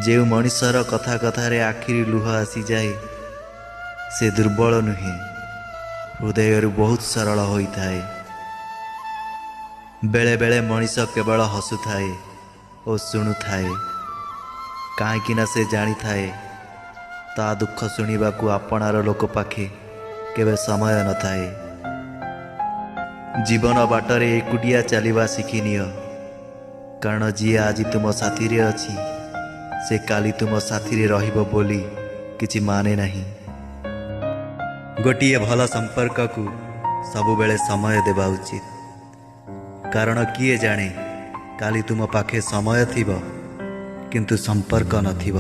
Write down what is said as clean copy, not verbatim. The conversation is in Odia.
ଯେଉଁ ମଣିଷର କଥା କଥାରେ ଆଖିରୁ ଲୁହ ଆସିଯାଏ, ସେ ଦୁର୍ବଳ ନୁହେଁ, ହୃଦୟରୁ ବହୁତ ସରଳ ହୋଇଥାଏ। ବେଳେବେଳେ ମଣିଷ କେବଳ ହସୁଥାଏ ଓ ଶୁଣୁଥାଏ, କାହିଁକିନା ସେ ଜାଣିଥାଏ ତା ଦୁଃଖ ଶୁଣିବାକୁ ଆପଣାର ଲୋକ ପାଖେ କେବେ ସମୟ ନଥାଏ। ଜୀବନ ବାଟରେ ଏକୁଟିଆ ଚାଲିବା ଶିଖିନିଅ, କାରଣ ଯିଏ ଆଜି ତୁମ ସାଥିରେ ଅଛି ସେ କାଲି ତୁମ ସାଥିରେ ରହିବ ବୋଲି କିଛି ମାନେ ନାହିଁ। ଗୋଟିଏ ଭଲ ସମ୍ପର୍କକୁ ସବୁବେଳେ ସମୟ ଦେବା ଉଚିତ, କାରଣ କିଏ ଜାଣେ କାଲି ତୁମ ପାଖେ ସମୟ ଥିବ କିନ୍ତୁ ସମ୍ପର୍କ ନଥିବ।